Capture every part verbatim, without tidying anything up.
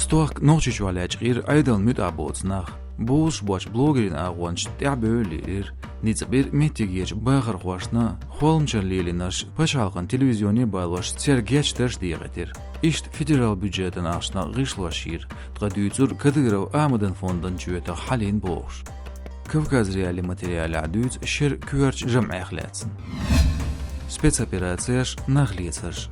Стохка Нохчийчохь лечкъийра Ӏедална муьтӀахь боцу нах. Бозуш боцчу блогерийн агӀончашна тӀаьхьабевлла лелийра. Ницкъ бира меттигерчу бахархошна, холмачарна лелийнарш пачхьалкхан телевизионе а балош, церан гечдарш декъийтира. Иштта федерал бюджетан ахчанах гӀишлош йира, ткъа дуьйцура Кадыров Ахьмадан фондан чоьтах хьалийна бохуш. Кавказ.Реалии материалехь дуьйцу шеран коьртачу жамӀех лаьцна. Спецоперацеш, нах лецарш.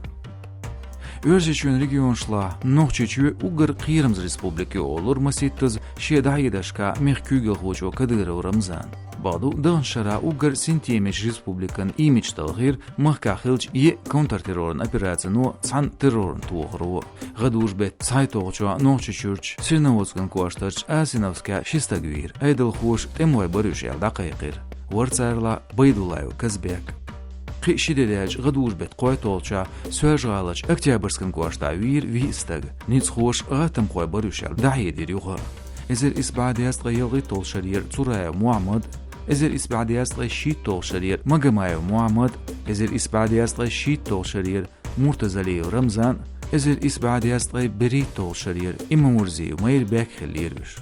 Оьрсийчоьнан регионашлахь Нохчийчоь уггар кхерамза республика ю олура масийттаза шен дӀахьедаршкахь мехкан куьйгалхочо Кадыров Рамзана. Бакъду, даханчу шарахь уггар синтемечу республикан имидж талхийра махкахь хиллачу еа контртерроран операцино, цхьана террорна тохаро. ГӀадужу-беттан цхьайтталгӀачохь Нохчийчуьрчу Серноводскан кӀоштарчу Асиновскехь ши стаг вийра. Ӏедалхоша тӀемалой бара уьш аьлла дӀакхайкхийра. Вара царалахь Байдуллаев Казбек. Кхин а ши де даьлча, гӀадужу-беттан кхойтталгӀачохь Соьлжа-ГӀаларчу Октябрьскан кӀоштахь вийра виъ стаг. Ницкъахоша гӀаттамхой бара уьш аьлла дӀахьедира юха. Эзар исс бӀе дезткъе ялхитталгӀачу шарера Цураев Мухьаммад, эзар исс бӀе дезткъе шийтталгӀачу шарера Магомаев Мухьаммад, эзар исс бӀе дезткъе шийтталгӀачу шарера Муртазалиев Рамзан, эзар исс бӀе дезткъе берхӀитталгӀачу шарера Имамурзиев Майрбек хиллера уьш.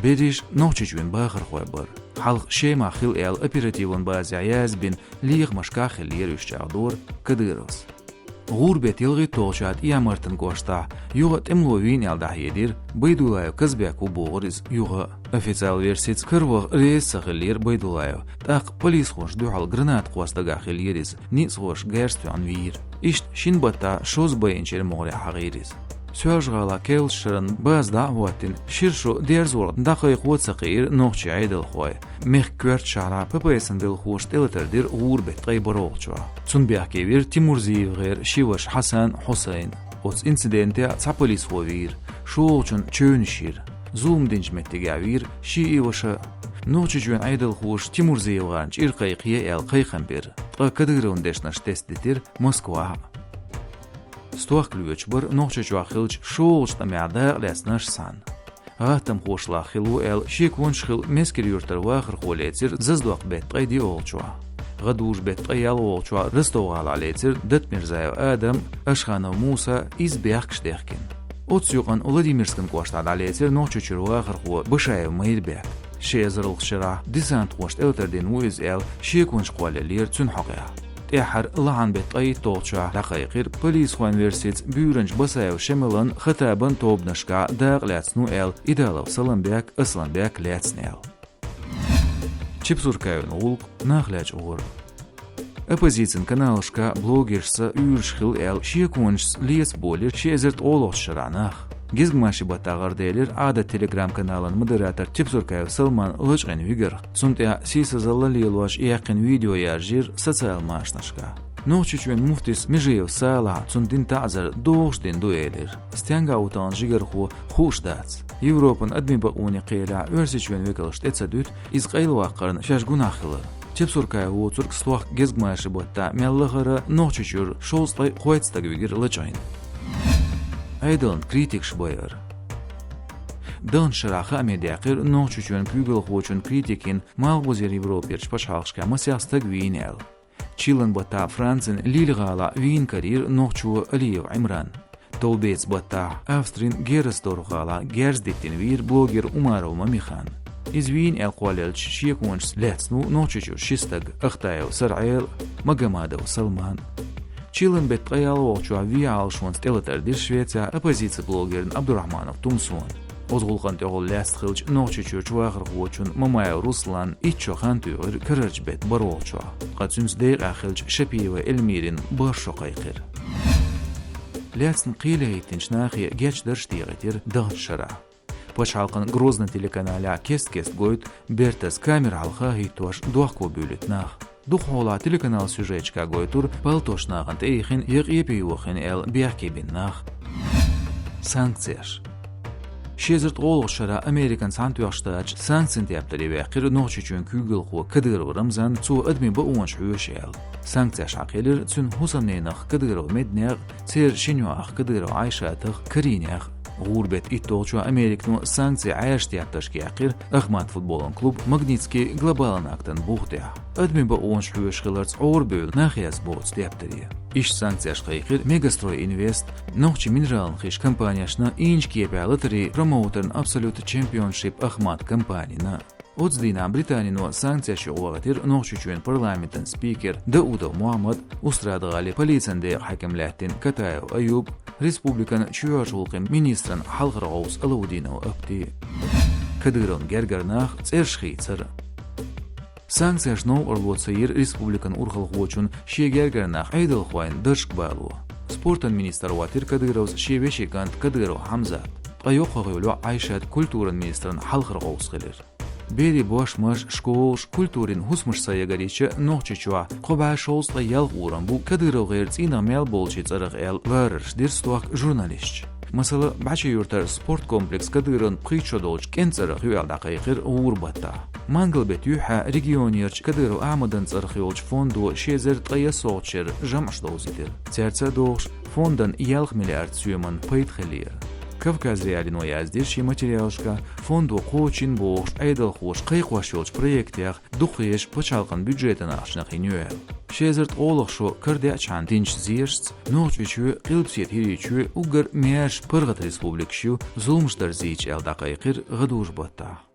Берриш Нохчийчоьнан бахархой бара. Хьалха Шемахь хилла аьлла оперативан базехь язбина лехамашкахь хиллера уьш, чӀагӀдора Кадыровс. ГӀуран-беттан ялхитталгӀачохь ТӀехьа-Мартан кӀоштахь юха тӀемало вийна аьлла дӀахьедира, Байдуллаев Казбек ву бохура иза юха. Официалан версица, караваха реза ца хиллера Байдуллаев, тӀаккха полисхошна дуьхьал граната кхосса дагахь хиллера иза, ницкъахоша гаьрца тоьхна вийра. Иштта шина баттахь шозза байинчеран могӀарехь хьахийра иза. Соьлжа-ГӀалахь керлачу шарна база дӀа а хӀоттийна, шира шо дерзоргӀатна дӀакхайкхо а ца кхиира нохчийн Ӏедалхой. Мехкан коьртачу шахьарахь ППС-ан белхахоша тӀелатар дира гӀуран-беттан ткъе бархӀалгӀачохь. Цунна бехке вира ТимурзиевгӀеран ши ваша Хьасан, Хьусайн. Оцу инцидентехь цхьа полисхо вийра, шолгӀачунна чевнаш йира. Зулам динчу меттигехь вийра шиъ и ваша. Нохчийчоьнан Ӏедалхоша ТимурзиевгӀерна чӀир кхайкхае аьлла кхайкхам бира, ткъа Кадыровн дешнаш тесадитира Москвахь а. Стохка лоьцуш бара Нохчийчохь хиллачу шолгӀачу тӀамехь дакъалаьцнарш санна. ГӀаттамхошлахь хилла ву аьлла шеконаш хилла Мескер-Юьртара вахархо лецира зазадоккху-беттан ткъе диъалгӀачохь. ГӀадужу-беттан ткъе ялхалгӀачохь Ростов-ГӀалахь лецира Датмирзаев Адам, Ашханов Муса, иза бехкаш дехкина. Оццу юкъанна Владимирскан кӀоштахь дӀалецира Нохчийчуьра вахархо Башаев Майрбек. Ши эзарлагӀчу шарахь десантхоша тӀелатар дина ву иза аьлла, шеконаш кхоллаеллера цуьнан хьокъехь. ТӀаьххьара лахьан беттан ткъе итталгӀачохь дӀакхайкхийра, полисхойн версица, буьйранчу Басаев Шемалан, Хатабан тобанашкахь дакъалаьцна ву аьлла, Идалов Саламбек, Асланбек лаьцна аьлла. Чепсуркаевн гӀуллакх, нах лечкъор. Оппозицин каналашкахь блогершца уьйраш хилла аьлла, шеконашца леца болийра ши эзар ткъолгӀачу шарахь нах. Гезгмашин баттахь гӀарделира Ӏадат телеграм-каналан модератор Чепсуркаев Салман лачкъийна вигарх. Цунна тӀехь сийсазалла лелош яьккхина видео яржийра социал машанашкахь. Нохчийчоьнан муфтис Межиев Салахь цунна дина таӀзар догӀуш дина ду элира. Стенга ву тахана жигархо, хууш дац. Европан адамийн бакъонийн кхелехь Оьрсийчоьнан векалш тӀе ца дуьту, иза къайлаваккхарна шаьш гунахь хилар. Чепсуркаев воцург стохка гезгмашин баттахь мел лахара Нохчийчуьра шовзткъе кхойтта стаг вигира лачкъийна. Ӏедална критикаш байар. Даханчу шарахь хааме даьккхира Нохчийчоьнан куьйгалхочун критикина Малхбузера Европерчу пачхьалкхашкахь масех стаг вийна аьлла. Чиллан баттахь Францин Лиль-гӀалахь вийна карийра нохчо Алиев Ӏимран. Товбецан баттахь Австрин Гересдорф-гӀалахь герз диттина вийра блогер Умаров Мамихан. Иза вийна аьлла кхоллаеллачу шеконашца лаьцна ву Нохчийчуьра ши стаг: Ахтаев СаргӀела, Магомадов Салман. Чиллан беттан ткъе ялхалгӀачохь вен Ӏалашонца тӀелатар дира Швецехь оппозицин блогерна Абдурахманов Тумсона. Оцу гӀуллакхна тӀехула лаьцна хиллачу Нохчийчуьрчу вахархочун Мамаев Русланан итт шо хан туьйхира карарчу беттан бархӀалгӀачохь, ткъа цуьнца декъехь хиллачу Шапиева Эльмирина бархӀ шо кхайкхира. Лаьцна кхеле хӀиттинчу нахе гечдарш декъийтира даханчу шарахь. Пачхьалкхан Грозный телеканалехь кест-кеста гойту бертаза камера хьалха а хӀиттош дохко буьйлуьйту нах. Дукхахьолахь телеканалан сюжеташкахь гойтура палтош нахана тӀеихина я къепе йохийна аьлла бехке бина нах. Санкцеш. Ши эзар ткъолгӀачу шарахь Американ Цхьаьнатоьхначу Штаташа санкцийн тептаре ваьккхира Нохчийчоьнан куьйгалхо Кадыров Рамзан, цо адамийн бакъонаш хьоьшу аьлла. Санкцеш хьакхелира цуьнан хӀусамненах Кадыров Мединех, церан шина йоӀах Кадыров Ӏайшатах Каринех. ГӀуран беттан итталгӀачохь Американо санкцийн Ӏаьржа тептаршка яьккхира Ахмат футболан клуб «Магнитский» Глобалан актан бух тӀехь. Адамийн бакъонаш хьоьшуш хиларца Ӏорабевлла нах язъян боцу тептаре. Иштта санкцеш кхайкхира «Мегастрой Инвест», нохчийн минералан хиш компанешна, инчу кепехь лотерейн промоутерна «Абсолют Чемпионшип Ахмат» компанина. Оцу дийнахь Британино санкцеш юкъа вахийтира Нохчийчоьнан парламентан спикер Даудов Мохьмад, Устрада-ГӀалин полицин декъан хьаькам лаьттина Катаев Аюб, республикан чоьхьарчу гӀуллакхийн министран хьалхара гӀовс Алаудинов Апти. Кадыровн гергара нах цӀераш хийцар. Санкцеш новкъарло ца йира республикан урхалхочунна шен гергара нах Ӏедалхойн даржашка бало. Спортан министр хӀоттийра Кадыровс шен вешин кӀант Кадыров Хьамзат. Ткъа йоккхагӀа йолу Ӏайшат культуран министран хьалхара гӀовс хилира. Берийн бошмаш, школаш, культурин хӀусамаш ца ягарийча, Нохчийчохь кхо бӀе шовзткъе ялх урам бу КадыровгӀеран цӀийнах мел болчийн цӀарах аьлла, ларарш дира стохка журналисташа. Масала, БӀачи-Юьртара спорткомплекс Кадыровн пхийтта шо долчу кӀентан цӀарах ю аьлла дӀакхайкхира гӀуран баттахь. Мангал-беттан юьххьехь регионерчу Кадыров Ахьмадан цӀарах йолчу фондо ши эзар ткъе ялхийтта шеран жамӀаш довзийтира. Цаьрца а догӀуш, фондан ялх миллиард соьман пайда хиллера. Кавказ.Реалино яздира шен материалашкахь, фондо кхочушйина бохуш Ӏедалхоша кхайкхош йолчу проектех дукхахьерш пачхьалкхан бюджетан ахчанах йина ю аьлла. Ши эзар ткъолгӀа шо карадеъчхьана динчу зерашца Нохчийчоь, Къилбаседа ХӀирийчоь, уггар маьрша паргӀат республикаш ю зуламаш дар зийча аьлла дӀакхайкхира гӀадужу баттахь.